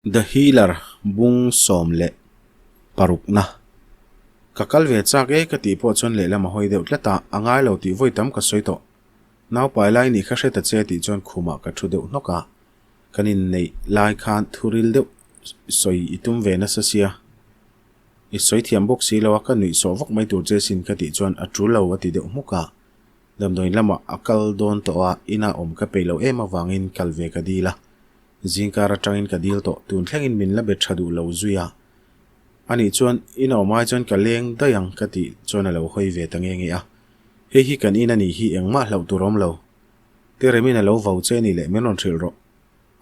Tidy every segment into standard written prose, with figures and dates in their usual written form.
The Healer bung 16 na. Ka kal ve chak e ka tih pawh chuan lehlam a hawi deuh tlat a, a ngai lo tih vawi tam ka sawi tawh. Naupai lai nih kha hre ta che tih chuan khumah ka thu deuh hnawk a, kan inneih lai khan thuril deuh sawi i tum ve nasa sia. I sawi thiam bawk si lo a, ka nuih sawh vak mai tur che sin ka tih chuan a tul lo a ti deuh hmuk a. Damdawiin lamah a kal dawn tawh a, inah awm ka peih loh em avangin kal ve ka dil a. Zingkar atangin ka dil tawh, tun thlengin min la bet tha duh lo zui a. Anih chuan, in a awm ai chuan ka leng daih ang ka tih chuan a lo hawi ve ta nge nge a. Hei hi kan in a nih hi engmah hlauh tur awm lo. Teremin a lo vau che ni leh min rawn hrilh rawh.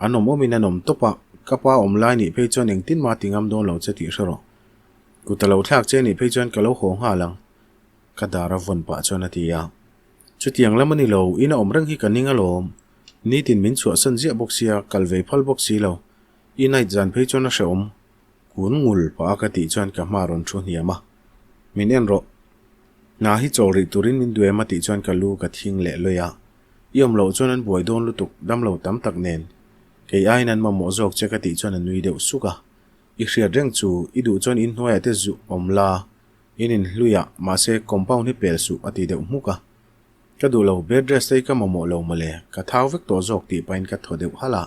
An awm awmin an awm tawp a, ka pa awm lai nih phei chuan engtin mah ti ngam dawn lo che tih hre rawh. Kut a lo thlak che nih phei chuan ka lo haw nghal ang. Ka dar a vawn pah chuan a ti a. Chutiang lam a ni lo, in a awm reng hi ka ning alawm. Nitin min chhuahsan ziah bawk sia, kal ve phal bawk si lo. I night zan phei chuan a hrehawm. Kun ngul pah a ka tih chuan ka hma rawn thu hniam a. Min en rawh. Hna hi chawl rih turin min duh em a tih chuan ka lu ka thing leh lawih a. I awm loh chuan an buai dawn lutuk, damlo tam tak nen. Kei aiin an mamawh zawk che ka tih chuan a nui deuh suk a. I hriat reng chu, i duh chuan inhnuaiah te zu awm la, in inhlui a, mahse compound hi pel suh a ti deuh hmuk a. Ka duh lo, bed rest ei ka mamawh lo mawle, ka thau vek tawh zawk tih pahin ka thaw deuh halh a.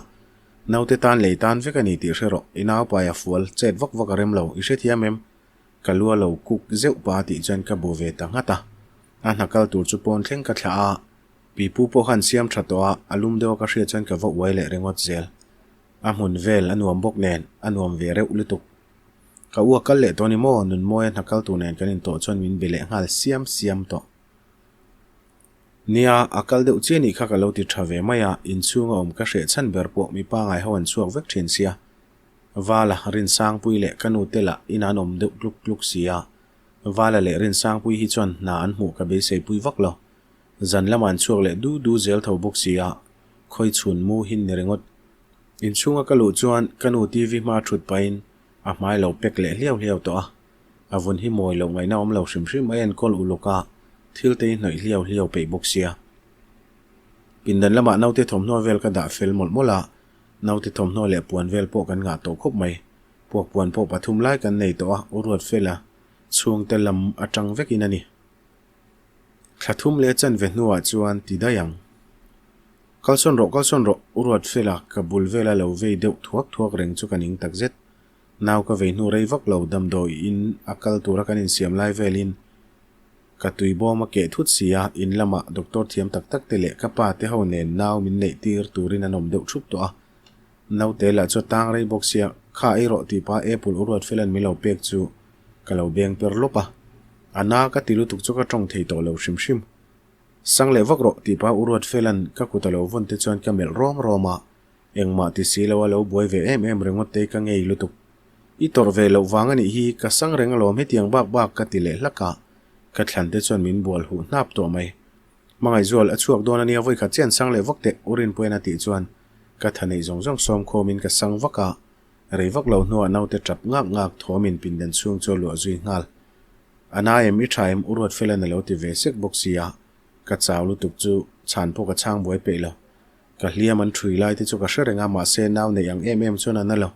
Naute tan lei tan vek a ni tih hre rawh, i naupai a fual, chet vak vak a rem lo, i hrethiam em? Ka lu a lo kuk zeuh pa tih chuan ka bu ve ta nghat a. A hna kal tur chu pawn thleng ka thlah a, pipu pawh khan siam tha tawh a, a lum deuh a ka hriat chuan ka va uai leh ringawt zel. A hmun vel a nuam bawk nen, a nuam ve reuh lutuk. Ka u a kal leh tawh a ni maw? Nunmawia hna kal tur nen kan intawh chuan min be leh nghal siam siam tawh. Nia, a kal deuh chiah nih kha ka lo ti tha ve mai a, inchhunga awm ka hreh chhan ber pawh mi pangai ho an chhuak vek thin sia. Vala, Rinsangpui leh ka nu te lah in an awm deuh tluk tluk si a. Vala leh Rinsangpui hi chuan hna an hmuh ka beiseipui vak lo. Zan lamah an chhuak leh du du zel tho bawk si a, khawi chhun mu hin ni ringawt. Inchhunga ka luh chuan ka nu TV hma thut pahin a hmai lo pek leh hliau hliau tawh a. A vun hi mawi loh ngaihna awm lo hrim hrim a enkawl uluk a, thil te hi hnawih hliau hliau peih bawk sia. Pindan lamah naute thawmhnaw vel ka dah fel mawlh mawlh a, naute thawmhnaw leh puan vel pawh kan ngah tawh khawp mai. Puak puan pawh pathum lai kan nei tawh a, u Ruatfela chhungte lam atang vekin a ni. Thla thum leh chanve hnuah chuan ti daih ang. Kalsawn rawh, kalsawn rawh, u Ruatfela ka bul vela lo vei deuh thuak thuak reng chu ka ning takzet. Nau ka vei hnu rei vak lo damdawi in a kal tura kan insiam lai velin ka tui bawm a keh thut si a, in lamah doctor thiam tak tak te leh ka pa te ho nen nau min neih tir turin an awm deuh thup tawh a. Naute lah chu a tang rei bawk sia, kha ei rawh tih pa apple u ruat felan min lo pek chu ka lo beng per lawp a. A na ka ti lutuk chu ka tawng thei tawh lo hrim hrim. Sang leh vak rawh tih pa u ruat felan ka kut a lo vawn te chuan ka melh rawm rawm a. Engmah ti si lo a lo buai ve em em ringawt te ka ngei lutuk. I tawrh ve loh vang a nih hi, ka sang reng alawm hetiang bak bak ka ti leh hlak a, ka thlan te chuan min bual huh hnap tawh mai. Hmangaihzual a chhuak dawn a nia vawikhat chian sang leh vak teh u Rinpuian a tih chuan ka tha neih zawng zawng sawm khawmin ka sang vak a, rei vak lo hnuah naute tap ngak ngak thawmin pindan chhung chu a luah zui nghal. A na em i tha em u Ruatfela'n a lo ti ve sek bawk si a, ka chau lutuk chu chhan pawh ka chhang buai peih lo. Ka hliam an ṭhui lai te chu ka hre reng a, mahse nau neih ang em em chuan a na lo.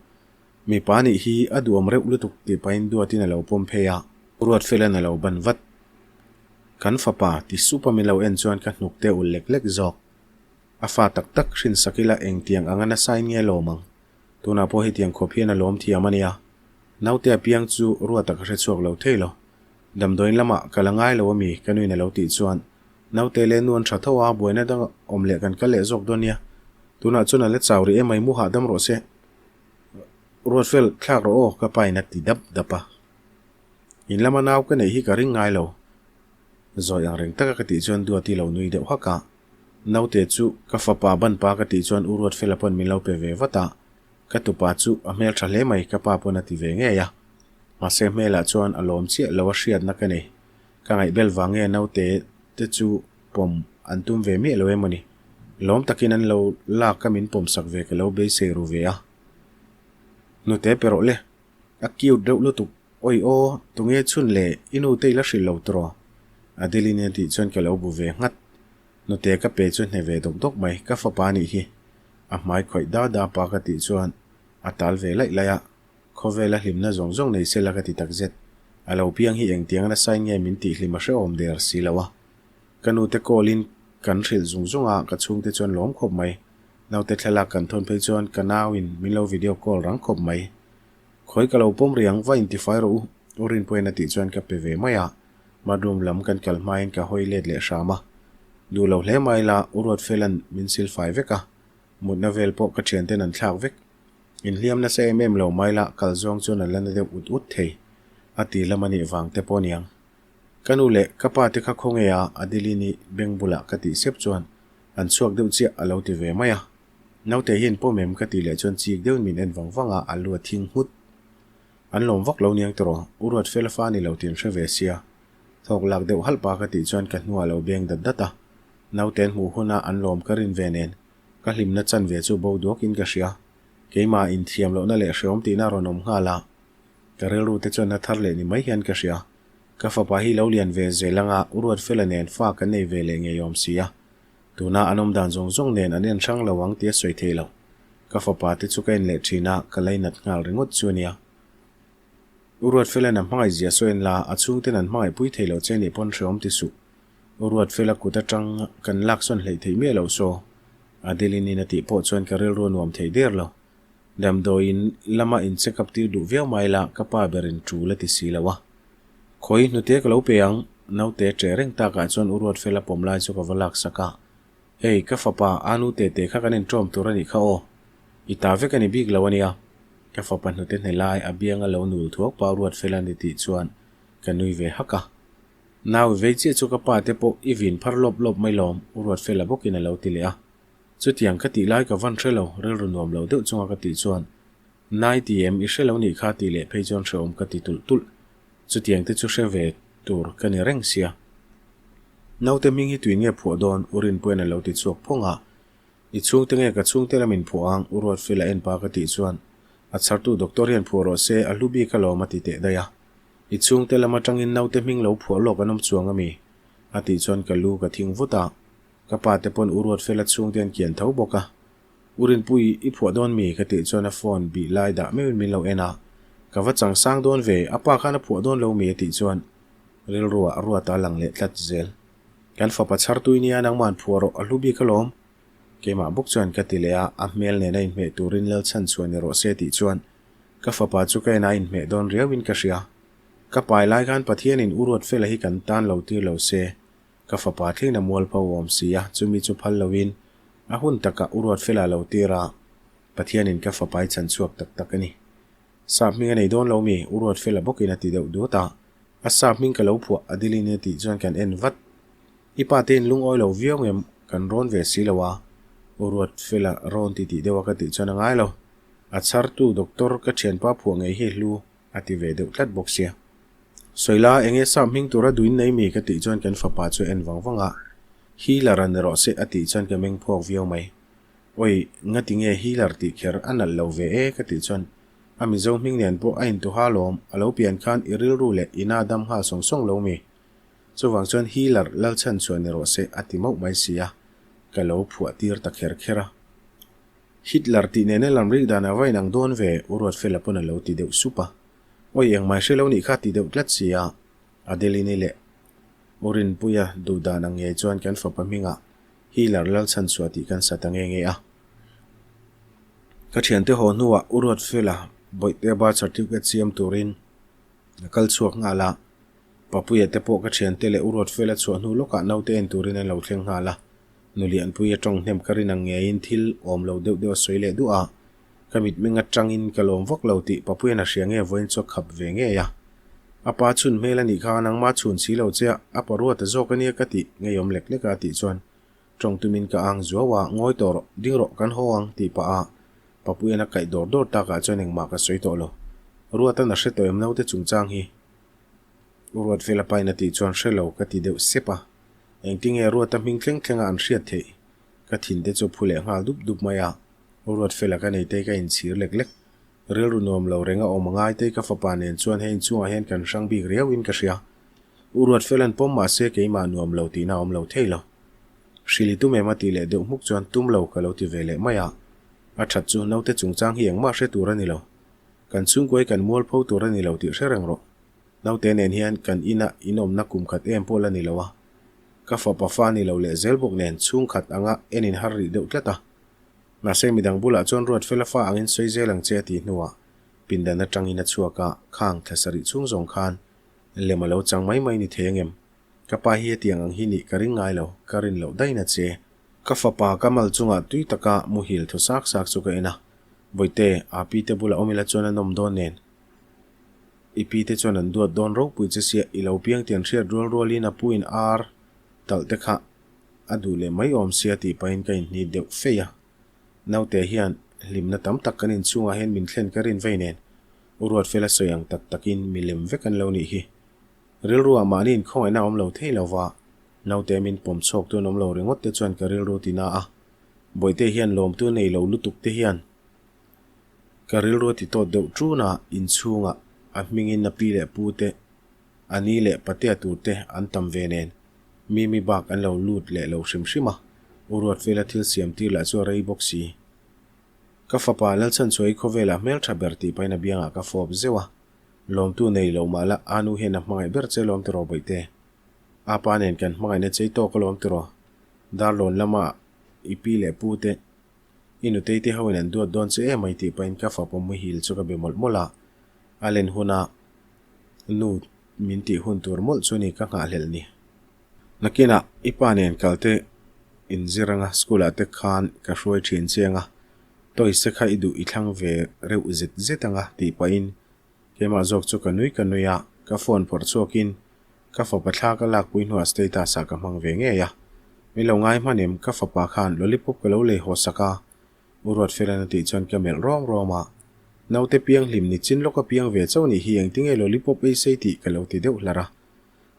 Mipa nih hi a duhawm reuh lutuk tih pahin duatin a lo pawm phei a, Ruatfela'n a lo ban vat. Kan fapa ti sup a min lo en chuan ka hnuk te ul lek lek zawk. A fa tak tak hrinsak ila engtiang anga nasain nge lawm ang? Tunah pawh hetiang khawp hian a lawm thiam a nia. Naute a piang chu Ruata ka hre chhuak lo thei lo. Damdawiin lamah ka la ngai lo ami? Ka nuin a lo tih chuan Naute leh nu an tha tho a, buaina dang awm leh kan kal leh zawk dawn nia. Tunah chuan a la chau rih em mai, mu hahdam rawh se. Ruatfel, thlak rawh aw, ka pa in a ti dap dap a. In lama nau ka neih hi ka ring ngai lo. Zawi ang reng taka ka tih chuan Duati lo nui deuh hak a. Naute chu ka fapa ban pa ka tih chuan u Ruatfela pawn min lo pe ve vat a. Ka tupa chu a hmel tha hle mai, ka pa pawn a ti ve ngei a. Mahse hmelah chuan a lawm chiah lo a hriatna ka nei. Ka ngaihbel vang nge naute te chu pawm an tum ve miah lo em ani? Lawm takin an lo lak a min pawm sak ve ka lo beisei ru ve a. Nute pe rawh le. A cute deuh lutuk. Awi aw, tunge chhun le i nute i la hrilh lo tawh? Adeline a tih chuan ka lo bu ve nghat. Nute ka pe chu hne ve dawk dawk mai, ka fapa anih hi. A hmai khawih da da pa ka tih chuan. A tal ve laih laih a, khawvela hlimna zawng zawng nei sela ka ti takzet. A lo piang hi engtiang nasa in nge min tih hlim a hrehawm der si lo a. Ka nute call in kan hrilh zung zung a, ka chhungte chuan lawm khawp mai. Naute thlalak kan thawn phei chuan ka nau in min lo video call rang khawp mai. Khawi ka lo pawm riang va intifai rawh u, U Rinpuiin a tih chuan ka pe ve mai a. Bathroom lam kan kal hmain ka hawi let leh hram a. Duh lo hle mai la, U Ruatfela'n min sil fai vek a. Mutna vel pawh ka thianten an thlak vek. Inhliam nasa em em lo mai la, kal zawng chuan an la na deuh ut ut thei. A ti lam a nih vang te pawh aniang. Ka nu leh ka pa te kha khawnge a, Adeline-i beng bulah ka tih sep chuan an chhuak deuh chiah a lo ti ve mai a. Naute hian pawm em ka tih leh chuan chik deuhin min en vang vang a, a lu a thing nghut. An lawm vak lo niang tawh, U Ruatfela fa ni lo tih an hre ve sia. Thawk lak deuh halh pa ka tih chuan ka hnuah a lo beng dat dat a. Naute an hmuh huna an lawm ka rin ve nen, ka hlimna chan ve chu bo duakin ka hria. Keimah inthiam lohna leh hreawm tihna a rawn awm nghal a. Ka rilru te chuan a thar leh ni mai hian ka hria. Ka fapa hi lo lian ve zel anga U Ruatfela nen fa kan nei ve leh ngei awm si a. Tuna an awm dan zawng zawng nen an en hrang lo ang tih a sawi thei lo. Ka fapa te chu ka en leh thin a, ka lainat nghal ringawt chu a nia. U Ruatfela'n a hmangaih zia sawi en la, a chhungten an hmangaih pui thei lo che nih pawn hreawm ti suh. U Ruatfela kut atang kan laksawn hleih theih miah loh saw. Adeline-in a tih pawh chuan ka rilru a nuam thei der lo. Damdawiin lama in check up tir duh viau mai la, ka pa berin tul a ti si lo a. Khawi hnute ka lo pe ang, naute ṭeh reng takah chuan U Ruatfela pawm lai chu ka va laksak a. Hei, ka fapa, a nu tete kha kan inṭawm tur a nih kha aw. I ta vek a ni bik lo a nia. Ka fapa hnute hne lai a bianga lo nul thuak pa U Ruatfela ni tih chuan ka nui ve hak a. Nau i vei chiah chu ka pa te pawh i vin phar lawp lawp mai lawm, U Ruatfela bawkin a lo ti leh a. Chutiang ka tih lai ka van hre lo, rilru nuam lo deuh chunga ka tih chuan, Nai ti em, i hre lo nih kha tih leh phei chuan hrehawm ka ti tulh tulh. Chutiang te chu hre ve tur ka ni reng sia. Naute hming hi tuin nge phuah dawn? U Rinpuia'n a lo ti chhuak phawng a. I chhungte nge ka chhungte lamin phuah ang? U Ruatfela en pa ka tih chuan, A chhartu doctor hian phuah rawh se, a hlu bik alawm a ti teh daih a. I chhungte lam atangin naute hming lo phuah lawk an awm chuang ami? A tih chuan ka lu ka thing vut a. Ka pa te pawn U Ruatfela chhungte an kian tho bawk a. U Rinpui, i phuah dawn mi? Ka tih chuan a phone bih lai dah meuhin min lo en a. Ka va chang sang dawn ve, a pa khan a phuah dawn lo mi? A tih chuan rilruah ruata a lang leh tlat zel. Kan fapa chhar tui nia nangman phuah rawh, a hlu bik alawm. Keimah bawk chuan ka ti leh a, a hmel nena inhmeh turin Lalchhan chhuah ni rawh se tih chuan ka fapa chu ka en a inhmeh dawn riauin ka hria. Ka pai lai khan Pathianin U Ruatfela hi kan tan lo tir lo se, Ka fapa thlengna mualpho a awm si a, chumi chu phal loin a hun takah U Ruatfela lo tir a, Pathianin ka fapa i chhan chhuak tak tak a ni. Sap hming a nei dawn lo mi? U Ruatfela bawkin a ti deuh dut a, a sap hming ka lo phuah a dilin a tih chuan kan en vat. I pa te in lungawi lo viau ngem kan rawn ve si lo a, U Ruatfela rawn ti tih deuh a ka tih chuan a ngai lo. A chhartu doctor ka thianpa phuah ngei hi hlu a ti ve deuh tlat bawk sia. Sawila, enge sap hming tura duin nei mi ka tih chuan kan fapa chu en vang vang a, Healer a ni rawh se a tih chuan ka meng phuak viau mai. Oi, ngati nge Healer tih kher a nalh lo ve e ka tih chuan a Mizo hming nen pawh a intuha lawm, a lo pian khan i rilru leh i na dam nghal sawng sawng lo mi. Chuvang chuan Healer Lalchhan chhuah ni rawh se a ti mauh mai si a, ka lo phuah tir ta kher kher a. Hitler tih nena lam rik dan a va inang dawn ve, U Ruatfela pawn a lo ti deuh sup a. Awi engmai hre lo nih kha ti deuh tlat si a, Adeline-i leh U Rinpuia duh dan ang ngei chuan kan fapa hmingah Healer Lalchhanchhuah tih kan sa ta nge nge a. Ka thiante haw hnuah U Ruatfela Bawihtea birth certificate siam turin a kal chhuak nghal a, Papuia te pawh ka thiante leh U Ruatfela chhuah hnu lawkah naute en turin an lo thleng nghal a. Nulianpui a tawng hnem ka rin ang ngeiin thil awm lo deuh deuh a sawi leh duh a, ka mitmeng atangin ka lawm vak lo tih Papuia'n a hria nge vawiin chu a khap ve ngei a. A pa chhun hmel a nih kha nangma chhun si lo che a, a pa ruat a zawk a nia ka tih ngeiawm lek lek a tih chuan tawng tumin ka ang zuau a, ngawi tawh rawh, ding rawh kan haw ang tih pah a Papuia'n a kaih dawr dawr takah chuan engmah ka sawi tawh lo. Ruata'n a hre tawh em naute chungchang hi? U Ruatfela pain a tih chuan hre lo ka ti deuh sep a. Engtinge Ruata hming thleng thlenga an hriat theih? Ka thinte chu phu leh nghal dup dup mai a. U Ruatfela ka nei te ka inchhir lek lek. Rilru nuam lo renga awm a ngai te ka fapa nen chuan hei inchungah hian kan hrang bik riauin ka hria. U Ruatfela'n pawm mah se keimah nuam lo tihna a awm lo thei lo. Hrili tum em a tih leh deuh hmuk chuan tum lo ka lo ti ve leh mai a. A that chu naute chungchang hi engmah hre tur a ni lo. Kan chhungkuai kan mualpho tur a ni lo tih hre reng rawh. Naute nen hian kan ina inawmna kum khat em pawh la ni lo a. Ka fapa fa ni lo leh zel bawk nen chhungkhat anga en in har rih deuh tlat a. Mahse midang bulah chuan Ruatfela fa angin sawi zel ang che a tih hnuah pindan atangin a chhuak a, khang thla sarih chhung zawng khan lem a lo chang mai mai ni thei angem? Ka pa hi hetiang ang hi nih ka ring ngai lo, ka rin loh daih na che. Ka fapa ka mal chungah tui taka muhil thaw sak sak chu ka en a, Bawihte, a pi te bulah awm ila chuan a nawm dawn nen. I pi te chuan an duat dawn ropui che sia, i lo piang tih an hriat rual rualin a pu in ar talh te kha a duh leh mai awm sia tih pahin ka inhnit deuh feih a. Naute hian hlimna tam tak kan inchhungah hian min thlen ka rin vei nen, U Ruatfela sawi ang tak takin milem vek an lo nih hi. Rilruah mahni inkhawngaihna a awm lo thei lo va, naute min pawm chhawk tu an awm lo ringawt te chuan ka rilru ti na a, Bawihte hian lawmtu nei lo lutuk te hian ka rilru a ti tawt deuh ṭun a, inchhungah a hmingin a pi leh pu te, a ni leh patea tur te an tam ve nen Mimi bak an lo lut leh lo hrim hrim a, U Ruatfela thil siam tir lah chu a rei bawk si. Ka fapa Lalchhanchhuaii khawvelah hmelṭha ber tih pahin a biangah ka fawp zeuh a, Lawmtu nei lo mah la, a nu hian a hmangaih ber che lawm tiraw Bawihte? A pa nen kan hmangaihna chei tawk a lawm tiraw? Darlawn lama i pi leh pu te, i nutei te hoin an duat dawn che emai tih pahin ka fapa muhil chu ka be mawlh mawlh a, a len huna nu min tih hun tur mawlh chu ni ka nghahhlelh ni. Nakinah i pa nen kal te inzir anga school ah te khan ka hruai thin che anga toys te kha i duh i thlang ve reuh zet zet anga tih pahin Keimah zawk chu ka nui ka nui a, ka phone phawrh chhuakin ka fapa thla ka lakpui hnuah status ah ka hmang ve ngei a. Min lo ngai hman em, ka fapa khan lollipop ka lo lei haw sak a, U Ruatfelan a tih chuan ka melh rawm rawm a. Naute pianghlim ni chin lawka piang ve chauh nih hi engtinge lollipop ei sei tih ka lo ti deuh hlar a.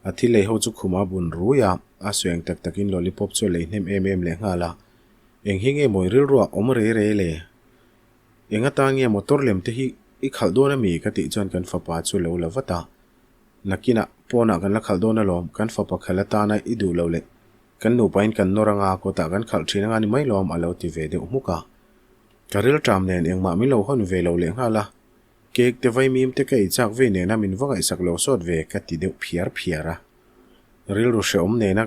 A thil lei ho chu khuma bun rui a, a sueng tak takin lollipop chu a lei hnem em em lehnghal a. Eng hi nge mawi rilruah awm rei rei le? Eng atan nge motor lem te hi i khalh dawn ami ka tih chuan kan fapa chu lo la vat a. Nakinah pawnah kan la khalh dawn alawm, kan fapa khalh atana i duh loh leh kan nupain kan nawr anga kawtah kan khalh thin anga ni mai lawm a lo ti ve deuh hmuk a. Ka rilṭam nen engmah min lo hawn ve lo lehnghal a, cake te vaimim te ka ei chak vei nena min va ngaihsak lo sawt ve ka ti deuh phiar phiar a. Rilru hrehawm nena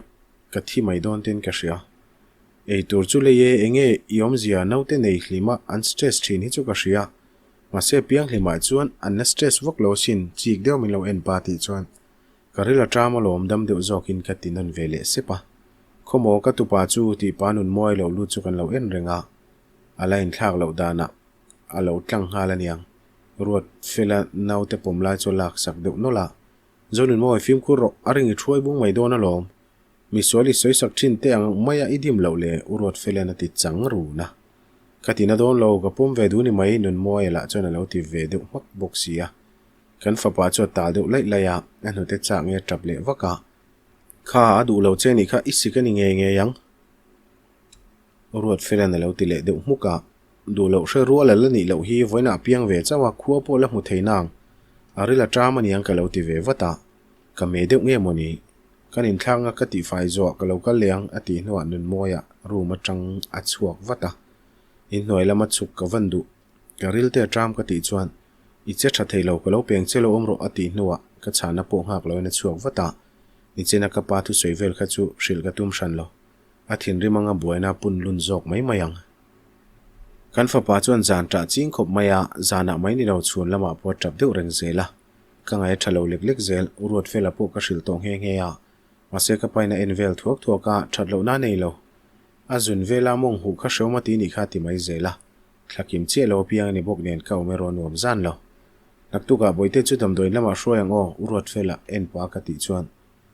ka thi mai dawn ten ka hria. Ei tur chu lei e, enge i awmzia naute nei hlima an stress thin hi chu ka hria. Mahse pianghlimah chuan an la stress vak lo asin, chik deuh min lo en pa tih chuan ka ril a ṭam alawm dam deuh zawkin ka ti nawn ve leh sep a. Khawmaw ka tupa chu tih pa nun mawi lo lut chu kan lo en reng a, a la inthlak loh danah a lo tlang nghal aniang. Ruat fela naute pawm lai chu a laksak deuh nawlh a, Zonunmawi fimkhur rawh, a ring i thuai bung mai dawn alawm. Misual i sawisak thin teh ang maia i dim loh le U Ruatfelian a ti chang run a. Ka ti na dawn lo, ka pawm ve duh ni mai Nunmawia lah chuan a lo ti ve deuh hmak bawk si a. Kan fapa chu a tal deuh laih laih a, a hnute chak nge tap leh vak a. Kha, a duh lo che nih kha i sik a ni ngei ngei ang. U Ruatfelian a lo ti leh deuh hmuk a. Duh loh hre rual a la nih loh hi vawiinah a piang ve chauh a, khua pawh la hmu thei nang. A ril a ṭam a niang ka lo ti ve vat a. Ka me deuh nge maw ni? Kan inthlak nga ka tihfai zawh ka lo kal leh ang a tih hnuah Nunmawia room atang a chhuak vat a. Inhnuai lama chhuk ka van duh. Ka ril te a ṭam ka tih chuan i che ṭha thei lo ka lo peng che lo awm rawh a tih hnuah ka chhana pawh nghak loin a chhuak vat a. Nichina ka pa thusawi vel kha chu hrilh ka tum hran lo. A thinrim anga buaina pun lun zawk mai mai ang. Kan fapa chuan zan ṭah ching khawp mai a, zanah mai ni lo chhun lamah pawh a ṭap deuh reng zel a. Ka ngaih a tha lo lek lek zel, U Ruatfela pawh ka hrilh tawh nghe nghe a, mahse ka pain a en vel thuak thuak a, that lohna a nei lo. A zun vela mawng huh kha hreawm a ti nih kha a ti mai zel a, thla kim chiah lo apiang a ni bawk nen ka awm erawh nuam zan lo. Naktukah Bawihte chu damdawiin lamah hruai ang aw, U Ruatfela en pah ka tih chuan,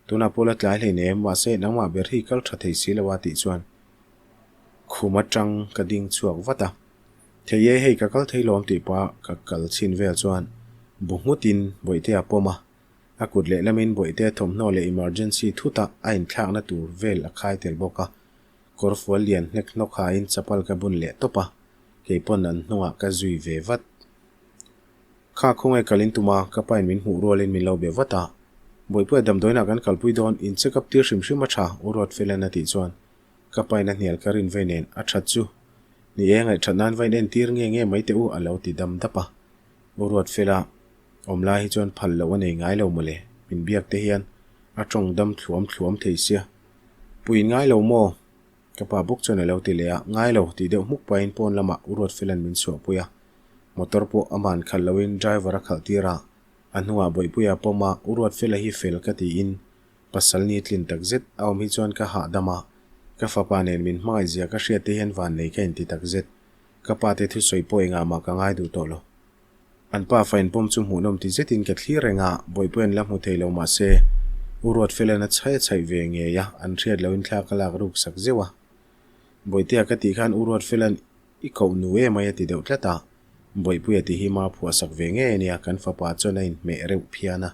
Tunah pawh la tlai hleinem, mahse nangmah ber hi kal tha thei si lo a tih chuan khum atang ka ding chhuak vat a. Thei e, hei ka kal thei lawm tih pah ka kal chhin vel chuan bu nghutin Bawihte a pawm a, a kut lehlamin Bawihte thawmhnaw leh emergency thut a a inthlakna tur vel a khai tel bawk a, kawr fual lian hnek hnawk hain chapal ka bun leh tawp a, keipawn an hnungah ka zui ve vat. Kha khawngaih kal in tum a, ka pain min hmuh rualin min lo be vat a, Bawihpuia damdawiinah kan kalpui dawn, in check up tir hrim hrim a tha, U Ruatfela'n a tih chuan ka pain a hnial ka rin vei nen a that chu. Ni e, ngaihṭhat nan va inentir nge nge mai teh u, a lo ti dam dap a. U Ruatfela awm lai hi chuan phal loh a nei ngai lo mawle, min biak te hian a ṭawng dam thluam thluam thei sia. Puiin ngai lo maw? Ka pa bawk chuan a lo ti leh a, ngai lo tih deuh hmuk pahin pawn lamah U Ruatfela'n min chhuahpui a. Motor pawh a man khalh loin driver a khalh tir a, a hnungah Bawihpuia pawm a, U Ruatfela hi fel ka tiin Pasal ni tlin tak zet a awm hi chuan ka hahdam a, ka fapa nen min hmangaih zia ka hriat te hian vannei ka inti tak zet. Ka pa te thusawi pawh engah mah ka ngai duh tawh lo. An pa fa inpawm chu hmuhnawm ti zetin ka thlir reng a, Bawihpui an la hmu thei lo mah se, U Ruatfela'n a chhaih a chhaih ve ngei a, an hriat lohin thla ka lak ruk sak zeuh a. Bawihtea ka tih khan U Ruatfela'n i koh nu em ai a ti deuh tlat a, Bawihpuia tih hi ma phuah sak ve ngei a nia, kan fapa chuan a inhmeh reuh phian a.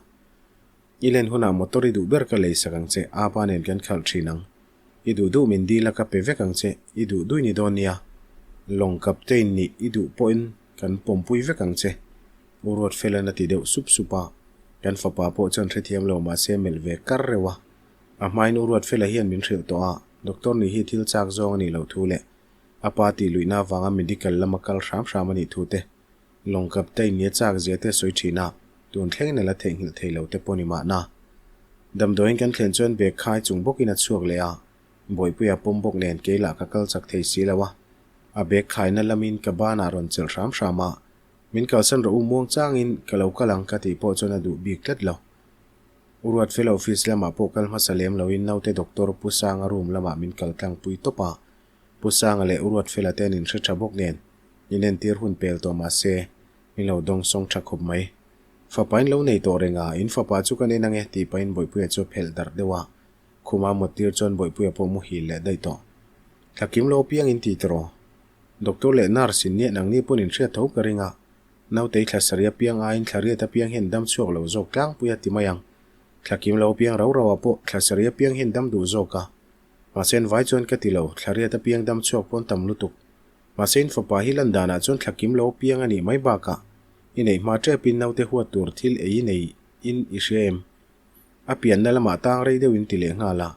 I len hunah motor i duh ber ka lei sak ang che, apa nen kan khalh thin ang. I duh duh min dil a ka pe vek ang che, i duh duh i ni dawn nia. Lawng captain nih i duh pawhin kan pawmpui vek ang che. U Ruatfela'n a ti deuh sup sup a, kan fapa pawh chuan hrethiam lo mahse melh ve kar reuh a. A hmain U Ruatfela hian min hrilh tawh a, doctor nih hi thil chak zawng a nih loh thu leh a pa tih luihna avanga medical lama kal hram hram a nih thu te Lawng captain nia chak zia te sawi thin a, tun thlengin a la theihnghilh thei lo te pawh ni mahna. Damdawiin kan thlen chuan bag khai chung bawkin a chhuak leh a, Bawihpuia pawm bawk nen kei lah ka kal chak thei si lo a. A bag khaina lamin ka banah rawn chelh hram hram a, Min kalsan rawh u muang changin ka lo kal ang ka tih pawh chuan a duh bik tlat lo. U Ruatfela office lamah pawh kal hmasa lem loin naute doctor Pu Sanga room lamah min kal tlangpui tawp a, Pu Sanga leh U Ruatfela te an inhre tha bawk nen inentir hun pel tawh mah se min lo dawng sawng tha khawp mai. Fapa in lo nei tawh reng a, in fapa chu kan en ange tih pahin Bawihpuia chu a phelh darh deuh a, khuma mawt tir chuan Bawihpuia pawh muhil leh daih tawh. Thla kim lo piang in ti tawh. Doctor leh nurse in niah nangni pawn in hriat tho ka ring a, nautei thla sarih apiang aiin thla riat apiang hian dam chhuak lo zawk tlangpui a ti mai ang. Thla kim lo piang rau rau ah pawh thla sarih apiang hian dam duh zawk a, Mahse an vai chuan ka ti lo, thla riat apiang dam chhuak pawn tam lutuk. Mahse in fapa hi lan danah chuan thla kim lo apiang a nih mai bakah i neih hma tepin naute huat tur thil ei i nei in i hria em? A pianna lamah tang rei deuh in ti leh nghal a,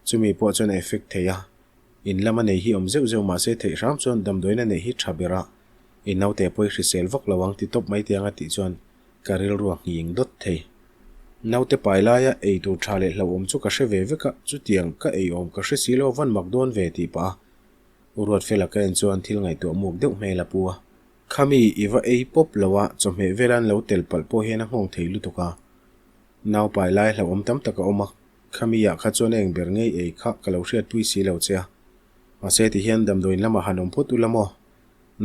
chumi pawh chuan a effect thei a. In lama nei hi awm zeuh zeuh mahse theih hram chuan damdawiin a neih hi tha ber a, i naute pawh i hrisel vak lo ang ti tawp mai tiang a tih chuan Ka rilru a nghing dawt thei. Naute pai laia ei tur tha leh hlauhawm chu ka hre ve vek a, chutiang ka ei awm ka hre si lo van mak dawn ve tih pah a U Ruatfela ka en chuan thil ngaihtuah muk deuh hmel a pu a. Khami i va ei pawp lo a, chawhmeh vela an lo tel palh pawh hian a nghawng thei lutuk a. Nau pai lai hlauhawm tam tak a awm a, khami ah kha chuan a eng ber ngei ei kha ka lo hriatpui si lo che a. Mahse tihian damdawiin lamah han awm phawt ula maw?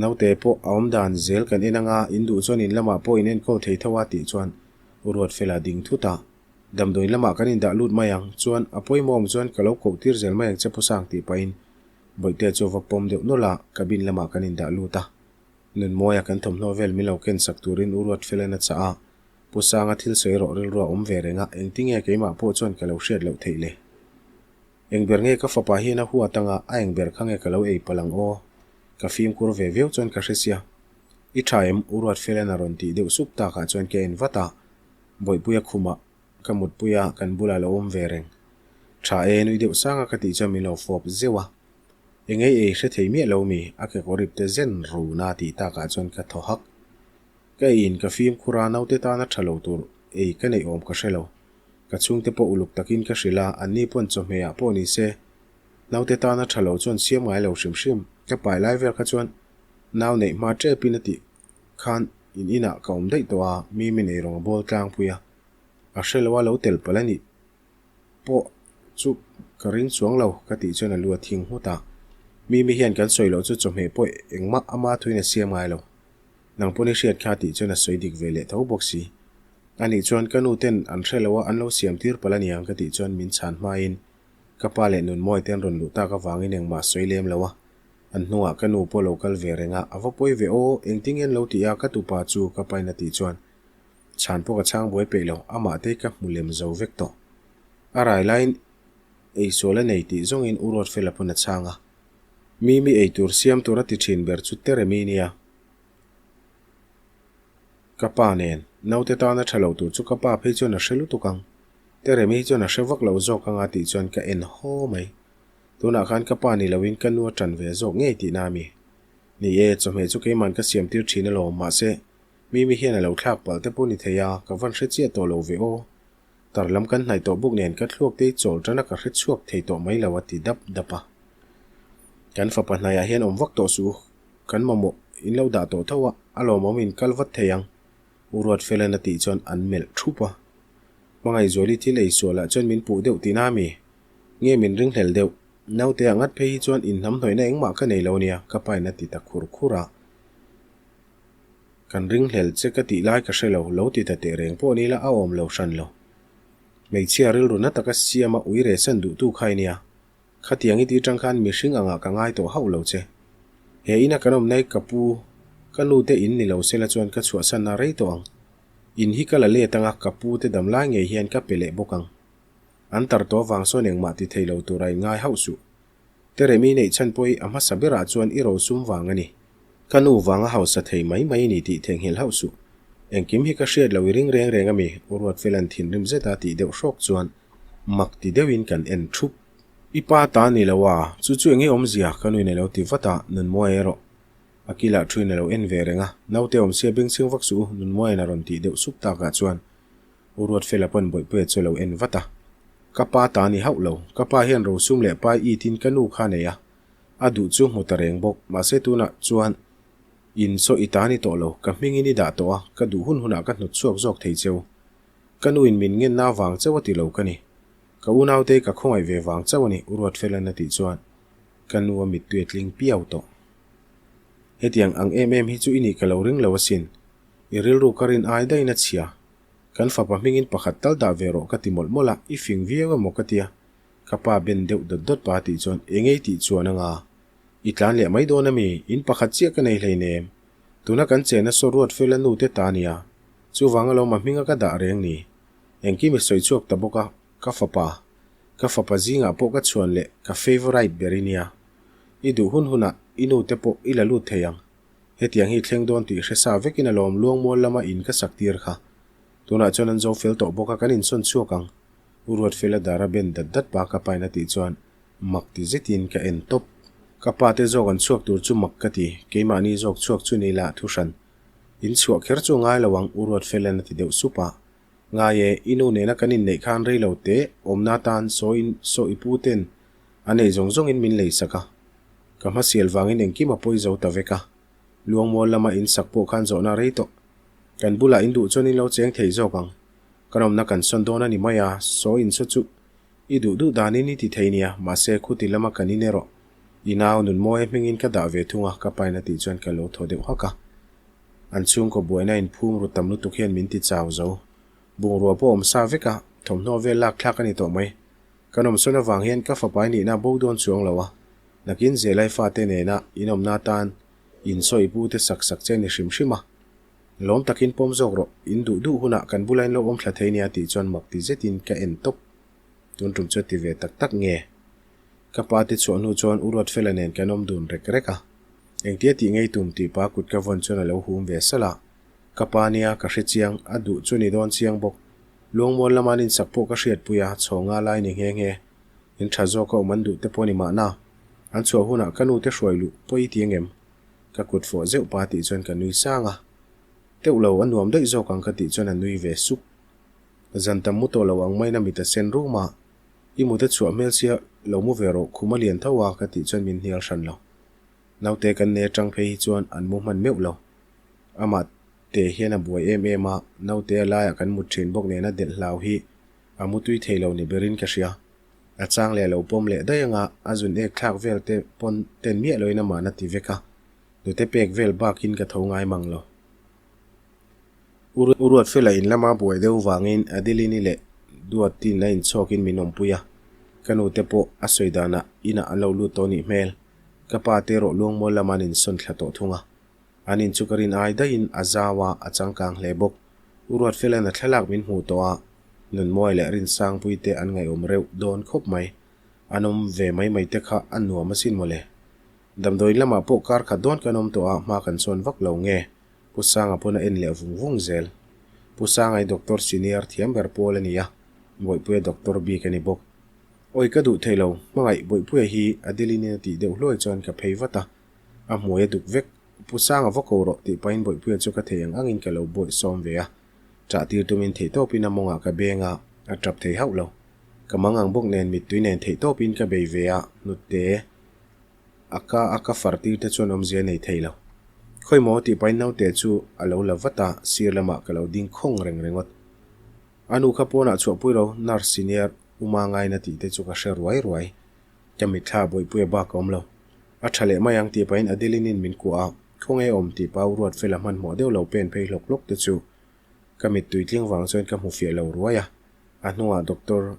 Naute pawh a awm dan zel kan en anga in duh chuan in lamah pawh in enkawl thei tho a tih chuan U Ruatfela ding thut a, Damdawiin lamah kan indah lut mai ang, chuan a pawimawh awm chuan ka lo koh tir zel mai ang che Pu Sang tih pahin Bawihtea chu a va pawm deuh nawlh a, cabin lamah kan indah lut a. Nunmawia kan thawmhnaw vel min lo ken sak turin U Ruatfela'n a chah a, Pu Sanga thil sawi rawh rilru a awm ve reng a, engtinge keimah pawh chuan ka lo hriat loh theih le? Eng ber nge ka fapa hian a huat anga a eng ber kha nge ka lo ei palh ang aw? Ka fimkhur ve viau chuan ka hre sia. I tha em? U Ruatfela'n a rawn tih deuh sup takah chuan ka en vat a, Bawihpuia khumah ka mutpui a, kan bulah lo awm ve reng. Tha e, nui deuh sanga ka tih chuan min lo fawp zeuh a. Eng ei ei hre thei miah lo mi? A kekawr ip te zen run a tih takah chuan ka thaw hak. Ka eiin ka fimkhur a, naute tana tha lo tur ei ka neih awm ka hre lo. Ka chhungte pawh uluk takin ka hrilh a, anni pawn chawhmehah pawh ni se, naute tana tha lo chuan siam ngai lo hrim hrim. Ka pai lai vel kha chuan nau neih hma tepin a tih khan in inah ka awm daih tawh a, mi min ei rawng a bawl tlangpui a, a hre lo a lo tel palh a nih pawh chu ka ring chuang lo ka tih chuan a lu a thing nghut a, Mimi hian kan sawi loh chu chawhmeh pawh engmah ama thuin a siam ngai lo. Nang pawn i hriat kha tih chuan a sawi dik ve leh tho bawk si. A nih chuan ka nu ten an hre lo a, an lo siam tir palh a niang ka tih chuan min chhan hmain ka pa leh Nunmawi te an rawn luh tak avangin engmah sawi lem lo a. An hnungah ka nu pawh lo kal ve reng a, a va pawi ve aw, engtin nge an lo ti a ka tupa chu ka pain a tih chuan chhan pawh ka chhang buai peih lo, amah te ka hmu lem zo vek tawh. A rai laiin eisual a nei tih zawngin U Ruatfela pawn a chhang a. Mimi eitur siam tur a ti thin ber chu Teremi nia. Ka pa nen, naute tana tha lo tur chu ka pa phei chuan a hre lutuk ang. Teremi hi chuan a hre vak lo zawk anga tih chuan ka en haw mai. Tunah khan ka pa ni loin ka nu a tan ve zawk ngei tihna a mi. Ni e, chawhmeh chu keiman ka siam tir thin alawm, mahse, Mimi hian a lo thlak palh te pawh ni thei a, ka van hre chiah tawh lo ve aw. Tar lam kan hnaih tawh bawk nen ka thluak te hi chawl tan a ka hre chhuak thei tawh mai lo a ti dap dap a. Kan fapa hnaiah hian awm vak tawh suh u, kan mamawh in lo dah tawh tho a, a lawmawm in kal vat thei ang, U Ruatfela'n a tih chuan an melh thup a. Hmangaihzuali thil ei sualah chuan min puh deuh tihna a mi? Nge min ringhlel deuh? Naute ah ngat phei hi chuan inhnamhnawihna engmah ka nei lo nia, ka pain a ti ta khur khur a. Kan ringhlel che ka tih lai ka hre lo, lo ti ta teh reng pawh ni la a awm lo hran lo. Hmeichhia rilru na taka siama ui rehsan duhtu kha i nia. Khatiang i tih tang khan mihring angah ka ngai tawh hauh lo che. He ina kan awm nai ka pu, ka nu te in ni lo sela chuan ka chhuahsanna rei tawh ang. In hi ka la let anga ka pu te dam lai ngei hian ka pe leh bawk ang. An tar tawh avang sawn engmah ti thei lo tura in ngai hauh suh. Teremi neih chhan pawh hi a hmasa berah chuan i rosum vang a ni. Ka nu vanga hausa thei mai mai ni tih theihnghilh hauh suh. Engkim hi ka hriat lo i ring reng reng a mi? U Ruatfela'n thinrim zeta tih deuh hrawk chuan mak ti deuhin kan en thup. I pa ta ni lo a, chu chu enge awmzia? Ka nuin a lo ti vat a, Nunmuaia erawh a kilah thuin a lo en ve reng a. Naute awmsia bengchheng vak suh u, Nunmuaia'n a rawn tih deuh sup takah chuan U Ruatfela pawn Bawihpuia chu a lo en vat a. Ka pa ta ni hauh lo, ka pa hian rosum leh pai it in ka nu kha nei a, a duh chu hmu ta reng bawk, mahse tunah chuan in saw i ta ni tawh lo, ka hmingin i dah tawh a, ka duh hun hunah ka hnawt chhuak zawk thei cheu. Ka nu in min ngenna vang chauh a ti lo ka ni. Ka unaute ka khawngaih ve vang chauh a ni, U Ruatfela'n a tih chuan ka nu a mittui a tling piau tawh. Hetiang ang em em hi chu i nih ka lo ring lo asin. I rilru ka rin ai daihin a chhia. Kan fapa hmingin pakhat tal dah ve rawh ka ti mawlh mawlh a, i fing viau emaw ka tia. Ka pa ben deuh dawt dawt pa tih chuan eng ei tih chuan anga i tlan leh mai dawn ami? In pakhat chiah ka nei hleinem. Tuna kan chena saw ruat fel a nu te ta nia. Chuvang alawm a hminga ka dah reng ni. Engkim i sawi chhuak ta bawk a, ka fapa. Ka fapa zingah pawh ka chhuan leh ka favourite ber i nia. I duh hun hunah i nu te pawh i la lut thei ang. Hetiang hi thleng dawn tih hre sa vekin alawm Luangmual lama in ka sak tir kha. Tunah chuan an zo fel tawh bawk a kan insawn chhuak ang. U Ruatfela dara ben dat dat pa ka pain a tih chuan mak ti zetin ka en tawp. Ka pa te zawk an chhuak tur chu mak ka ti, keimahni zawk chhuak chu ni lah thu hran. In chhuah kher chu ngai lo ang U Ruatfela'n a ti deuh sup a. Ngai e, i nu nena kan inneih khan rei lo teh awmna tan sawiin saw i pu ten a neih zawng zawngin min lei sak a. Ka hmasial vangin engkim a pawi zo ta vek a. Luangmual lama in sak pawh khan zawhna a rei tawh. Kan bulah in duh chuan in lo cheng thei zawk ang. Kan awmna kan sawn dawn a ni mai a, saw in saw chu i duh duh danin i ti thei nia, mahse khuti lama kan in erawh i nau Nunmawia hmingin ka dah ve thung a, ka pain a tih chuan ka lo thaw deuh hak a. An chhungkaw buaina in phum ru tam lutuk hian min ti chau zo. Bungrua pawh awm sa vek a, thawmhnaw vel lak thlak a ni tawh mai. Kan awm sawn avang hian ka fapai nihna bo dawn chuang lo a, nakin Zelai fate nena inawmna atan in sawi pu te sak sak che ni hrim hrim a. Lawm takin pawm zawk rawh, in duh duh hunah kan bula in lo awm thla thei nia tih chuan mak ti zetin ka en tawp. Tun tum chu ti ve tak tak nge? Ka pa te chhuah hnu chuan U Ruatfela nen kan awm dun rek rek a. Engtia tih ngei tum tih pa kut ka vawn chuan a lo hum ve salh a. Ka pa nia ka hre chiang, a duh chu ni dawn chiang bawk. Luangmual lama an insak pawh ka hriatpui a, chhaw nga lai ni nghe nghe. In tha zawk a awm an duh te pawh ni mahna. An chhuah hunah ka nu te hruai luh pawh i ti angem? Ka kut fawh zeuh pa tih chuan ka nui sang a. Teuh lo, a nuam daih zawk ang ka tih chuan a nui ve sup. Zan tam mu tawh lo ang maiin a mit a sen rum a. I mut a chhuah hmel sia, lo mu ve rawh, khum a lian tho a ka tih chuan min hnial hran lo. Naute kan nei atang phei hi chuan an mu hman meuh lo. Amah te hian a buai em em a, naute a laiah kan mut thin bawk nena delh hlau hi a mu tui thei lo ni berin ka hria. A chang leh a lo pawm leh daih anga a zun ek thlak vel te pawn ten miah loin amah na ti vek a, nute pek vel bakin ka tho ngai mang lo. U Ruatfela in lama buai deuh vangin Adeline-i leh Duatin a inchhawkin min awmpui a, ka nute pawh a sawi danah inah an lo lut tawh nih hmel. Ka pa te erawh Luangmual lama an insawn thla tawh thung a. An in chu ka rin ai daihin a zau a, a changkang hle bawk. U Ruatfela'n a thlalak min hmuh tawh a, Nunmawi leh Rinsangpui te an ngaihawm reuh dawn khawp mai. An awm ve mai mai te kha a nuam asin mawle. Damdawiin lamah pawh kar khat dawn kan awm tawh a, hma kan sawn vak lo nge? Pu Sanga pawn a en leh vung vung zel. Pu Sanga hi Doctor senior thiam ber pawl a ni a, Bawihpuia Doctor bik a ni bawk. Awi ka duh thei lo, hmangaih Bawihpuia hi Adeline-in a tih deuh hluai chuan ka phei vat a, a hmuai a duk vek. Pu Sanga va ko rawh tih pahin Bawihpuia chu ka thei ang angin ka lo bawih sawm ve a. Ṭah tir tumin theihtawpin a mawngah ka beng a, a ṭap thei hauh lo. Ka mang ang bawk nen mittui nen theihtawpin ka bei ve a, hnute a ka a ka far tir te chuan awmzia nei thei lo. Khawi maw tih pahin naute chu a lo la vat a, sir lamah ka lo ding khawng reng ringawt. A nu kha pawnah chhuahpui ro, nurse senior uma ngaina tih te chu ka hre ruai ruai. Ka mitthla Bawihpuia bak a awm lo. A tha leh mai ang tih pahin Adeline-in min kuah a, khawnge awm tih pau ruat fela hmanhmawh deuh lo pen phei hlawk hlawk te chu ka mittui tling vang chuan ka hmu fiah lo ruai a, a hnungah doctor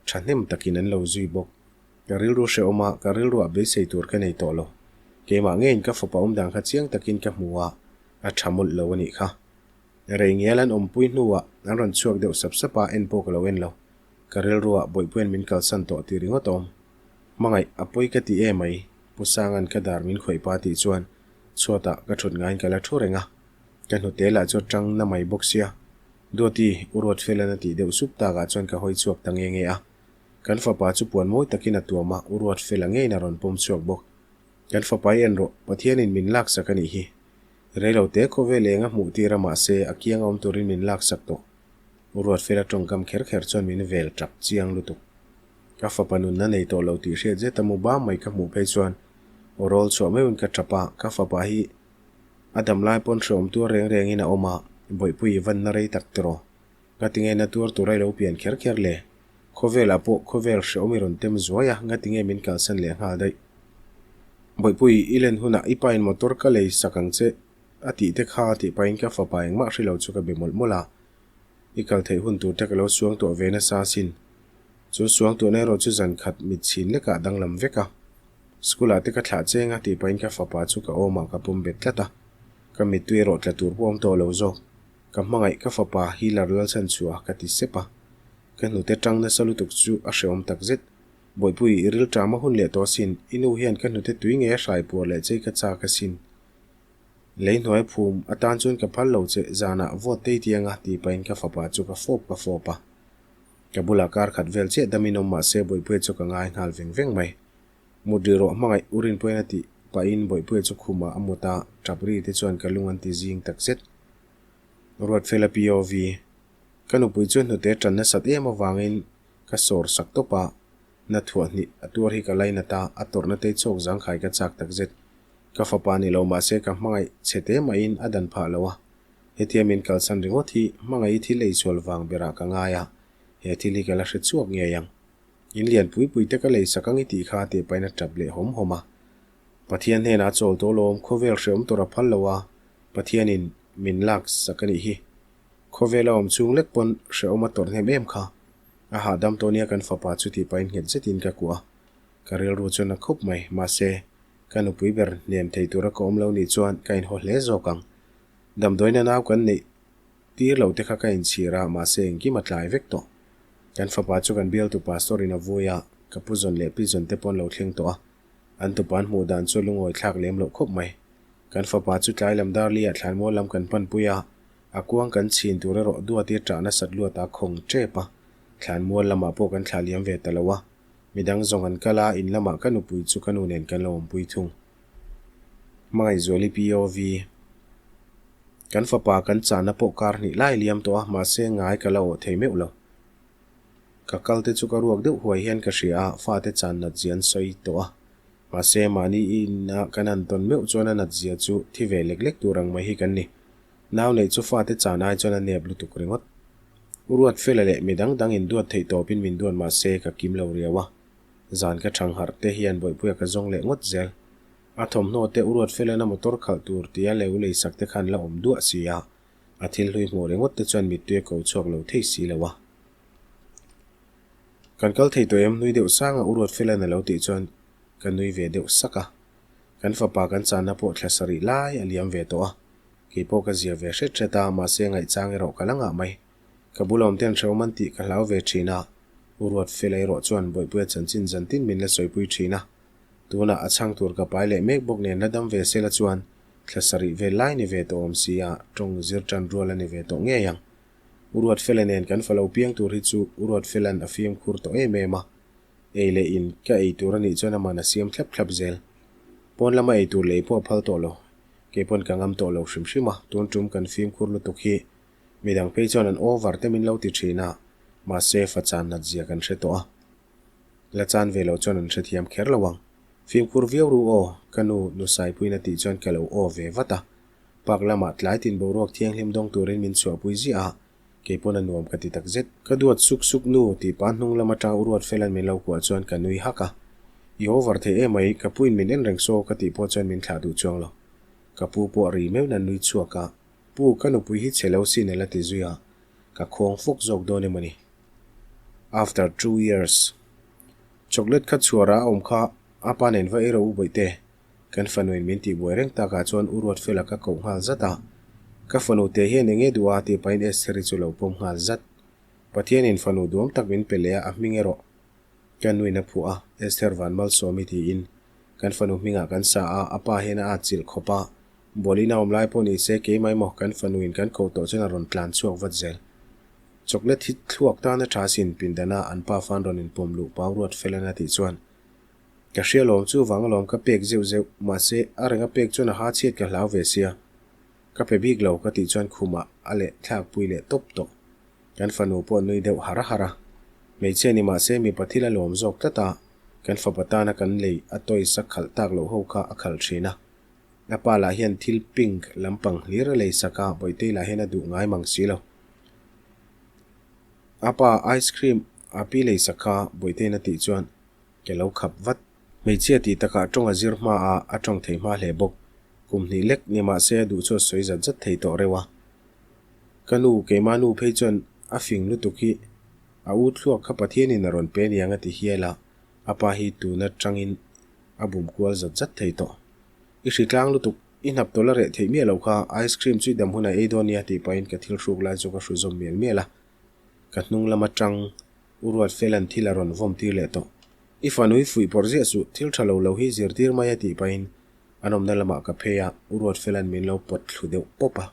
thahnem takin an lo zui bawk. Ka rilru hrehawm a, ka rilruah beisei tur ka nei tawh lo. Keimah ngeiin ka fapa awm dan kha chiang takin ka hmu a, a tha mawlh lo a nih kha. Rei ngial an awmpui hnuah an rawn chhuak deuh sap sap a, en pawh ka lo en lo. Ka rilruah Bawihpuian min kalsan tawh tih ringawt awm. Hmangaih, a pawi ka ti e mai, Pu Sanga'n ka dar min khawih pa tih chuan chhuatah ka thut ngaiin ka la thu reng a. Ka hnute lah chu a tang na mai bawk sia. Duati, U Ruatfela'n a tih deuh sup takah chuan ka hawi chhuak ta nge nge a. Kan fapa chu puan mawi takin a tuam a, U Ruatfela ngeiin a rawn pawm chhuak bawk. Kan fapa i en rawh, Pathianin min laksak a nih hi. Reilote khawvel eng a hmuh tir a mahse a kiang awm turin min laksak tawh. U Ruatfela tawngkam kher kher chuan min vel tap chiang lutuk. Ka fapa nunna nei tawh lo tih hriat zet a mu bam mai ka hmuh phei chuan aw rawl chhuah meuhin ka tap a, ka fapa hi a dam lai pawn hreawm tuar reng rengin a awm a, Bawihpui i vanna rei tak tiraw? Ngatinge na tuar tur a i lo pian kher kher le? Khawvelah pawh khawvel hreawm i rawn tem zuai a, ngatinge min kalsan leh nghal daih? Bawihpui, i len hunah i pain motor ka lei sak ang che a tih te kha tih pahin ka fapa engmah hri lo chu ka be mawlh mawlh a. I kal theih hun tur te ka lo suang tuah ve nasa asin. Chu suang tuahna erawh chu zan khat mit chhin lekah danglam vek a. School ah te ka thlah cheng a tih pahin ka fapa chu ka awmah ka pawm bet tlat a. Ka mittui erawh tla tur pawh awm tawh lo zawk. Ka hmangaih ka fapa Healer Lalchhanchhuah ka ti sep a. Ka hnute tang nasa lutuk chu a hrehawm takzet. Bawihpui, i rilṭam a hun leh tawh asin, i nu hian ka hnute tui nge a hrai puar leh chei ka chak asin. Lei hnuai phum atan chuan ka phal lo che, zanah vote tei ti anga tih pahin ka fapa chu ka fawp ka fawp a. Ka bulah kar khat vel chiah damin awm mahse Bawihpuia chu ka ngai nghal veng veng mai. Mut ri rawh hmangaih u Rinpuian a tih pahin Bawihpuia chu khumah a mut a, ṭap ri te chuan ka lung an ti zing takzet. Ruatfela POV, Ka nupui chu hnute ṭan nasat em avangin Ka sawr sak tawp a, na thuah hnih a tuar hi ka lainat a, a tawrhna te chawk zangkhai ka chak takzet. Ka fapa ni lo mahse ka hmangaih chhe te mahin a dan phah lo a, hetia min kalsan ringawt hi hmangaih thil eichhual vang berah ka ngai a, he thil hi ka la hre chhuak ngei ang. In lian pui pui te ka lei sak ang i tih kha tih pahin a tap leh hawm hawm a. Pathian hnenah a chawl tawh lawm, khawvel hreawm tur a phal lo a, Pathianin min lak sak a nih hi. Khawvela awm chung lek pawn hrehawm a tawrh hnem em kha. A hahdam tawh nia kan fapa chu tih pahin nghet zetin ka kuah a. Ka rilru chuan a khup mai. Mahse, ka nupui ber hnem thei tura ka awm lo nih chuan ka inhaw hle zawk ang. Damdawiina nau kan neih tir lo te kha ka inchhir a, mahse engkim a tlai vek tawh. Kan fapa chu kan bialtu pastor in a vui a, ka pu zawn leh pi zawn te pawn lo thleng tawh a. An tupa an hmuh dan chu lungawi thlak lem loh khawp mai. Kan fapa chu tlai lam darli ah thlanmual lam kan panpui a, A kuang kan chhin tur erawh duati ṭah nasat luat a khawng ṭep a, thlanmual lamah pawh kan thlah liam ve ta lo a, midang zawng an kal a, in lamah ka nupui chu ka nu nen kan lo awmpui thung. Hmangaihzuali POV. Kan fapa kan chahna pawh kar hnih lai liam tawh a, mahse ngai ka la awh thei meuh lo. Ka kal te chu ka ruak deuh huai hian ka hria a, fate chan nat zia an sawi tawh a, mahse mahni ina kan han tawn meuh chuan a nat zia chu thi ve lek lek tur ang mai hi kan ni. Nau neih chu fate chan ai chuan a nep lutuk ringawt. U Ruatfela leh mi dang dang in duat theih tawpin min duat mah se ka kim lo riau a. Zan ka thang harh te hian Bawihpuia ka zawng leh ngawt zel. A thawmhnaw te U Ruatfela'n a motor khalh tur tia leu lei sak te khan la awm duah si a, a thil hlui hmuh ringawt te chuan mittui a ko chhuak lo thei si lo a. Kan kal thei tawh em? Nui deuh sanga U Ruatfela'n a lo tih chuan ka nui ve deuh sak a. Kan fapa kan channa pawh thla sarih lai a liam ve tawh a. Kei pawh ka zia ve hret hret a, mahse ngaihchang erawh ka la ngah mai. Ka bula awm ten hrehawm an tih ka hlau ve thin a, U Ruatfela erawh chuan Bawihpuia chanchin zantin min la sawipui thin a. Tunah a chhang tur ka pai leh mek bawk nen la dam ve sela chuan thla sarih vel lai ni ve tawh awm si a, tawng zir tan rual a ni ve tawh ngei ang. U Ruatfela nen kan fa lo piang tur hi chu U Ruatfela'n a fimkhur tawh em em a, ei leh in ka ei tur a nih chuan aman a siam thlap thlap zel. Pawn lama ei tur lei pawh a phal tawh lo. Keipawn ka ngam tawh lo hrim hrim a, tun tum kan fimkhur lutuk hi midang phei chuan an over te min lo ti thin a, mahse fa chan nat zia kan hre tawh a. La chan ve lo chuan an hrethiam kher lo ang. Fimkhur viau ru aw, ka nu nu Saipuiin a tih chuan ka lo aw ve vat a. Park lamah tlai tin boruak thianghlim dawng turin min chhuahpui ziah a, keipawn a nuam ka ti tak zet. Ka duat suk suk nu tih pa hnung lam atang u ruat felan min lo kuah chuan ka nui hak a. I over thei em mai, ka puin min en reng saw ka tih pawh chuan min thlah duh chuang lo. Ka pu pawh ri meuhin a nui chhuak a, Pu, ka nupui hi chhe lo sin a la ti zui a, ka khawng fawk zawk dawn emaw ni. After two years. Chocolate kha chhuar a awm kha a pa nen va ei rawh u bawihte. Kan fanuin min tihbuai reng takah chuan U Ruatfela ka koh nghal zat a. Ka fanu te hian eng nge duh a tih pahin Estheri chu lo pawm nghal zat. Pathianin fanu duam tak min pe leh a, a hming erawh ka nuin a phuah a, Esther Van Malsawmi tiin kan fanu hmingah kan sa a, a pa hian a atchilh khawp a, Bualin a awm lai pawh ni se keimah emaw kan fanuin kan koh tawh chuan a rawn tlan chhuak vat zel. Chocolate hi thluak tan a tha sin pindana an pa fan rawn inpawm luh pau Ruatfelan a tih chuan Ka hria lawm chu vang alawm ka pek zeuh zeuh, mahse a reng a pek chuan a ha chhiat ka hlau ve sia. Ka pe bik lo ka tih chuan khumah a leh thlak pui leh tawp tawh. Kan fanu pawh nui deuh har har a. Hmeichhia ni mahse mipa thil a lawm zawk tlat a, kan fapa tana kan lei a toys a khalh tak loh ho kha a khalh thin a. A pa lah hian thil pink lampang hlir a lei sak a, Bawihtei lah hian a duh ngai mang si lo. A pa ice cream a pi lei sak kha Bawihtei'n a tih chuan Ke lo khap vat. Hmeichhia tih takah tawng a zir hma a, a tawng thei hma hle bawk. Kum hnih lek ni mahse a duh chu a sawi zat zat thei tawh reuh a. Ka nu, keimah nu phei chuan a fing lutuk hi a u thluak kha Pathianin a rawn pe niang a ti hial a, a pa hi tun atangin a bum kual zat zat thei tawh. I hritlang lutuk, i hnap tawlh a reh theih miah loh kha, ice cream chu i dam hunah ei dawn nia tih pahin ka thil hruk lai chu ka hru zawm mial mial a. Ka hnung lam atang U Ruatfela'n thil a rawn vawm tir leh tawh. I fanu i fuih pawrh ziah suh, thil tha lo lo hi zirtir mai a tih pahin an awmna lamah ka phei a, U Ruatfela'n min lo pawt thlu deuh pawp a.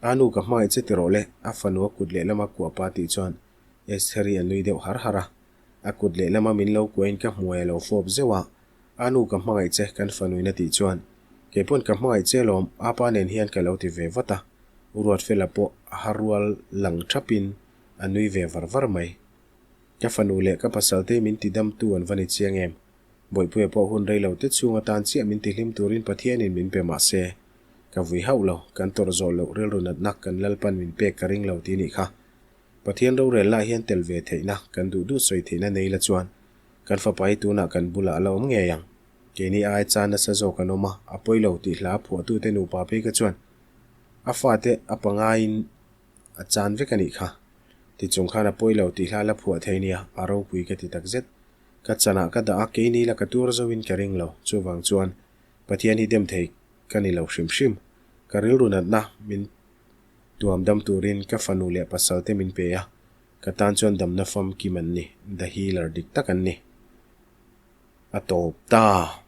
A nu ka hmangaih che ti rawh le, a fanu a kut lehlama kuah pa tih chuan Estheri a nui deuh har har a. A kut lehlama min lo kuahin ka hmuai a lo fawp zeuh a, A nu ka hmangaih che kan fanuin a tih chuan keipawn ka hmangaih che alawm, apa nen hian ka lo ti ve vat a. U Ruatfela pawh a har rual lang thapin A nui ve var var mai. Ka fanu leh ka pasalte min ti damtu an va ni chiang em? Bawihpuia pawh hun rei lo te chhung atan chiah min ti hlim turin Pathianin min pe mah se, ka vui hauh lo, kan tawrh zawh loh rilru natna kan Lalpan min pek ka ring lo ti nih kha. Pathian rorelna hian tel ve theihna, kan duh duh sawi theihna nei la chuan kan fapa hi tunah kan bulah a la awm ngei ang. Keini ai chan nasa zawk an awm a, a pawi lo tih hla phuahtute nupa phei kha chuan a fate a pangaiin A chan vek a nih kha. Tichung khan a pawi lo tih hla la phuah thei nia, a ropui ka ti tak zet. Ka chanah ka dah a, keini la ka tuar zo in ka ring lo. Chuvang chuan Pathian hi dem thei ka ni lo hrim hrim. Ka rilru natna min tuam dam turin ka fanu leh pasal te min pe a, ka tan chuan damna famkim an ni, the healer dik tak an ni. A tawp ta.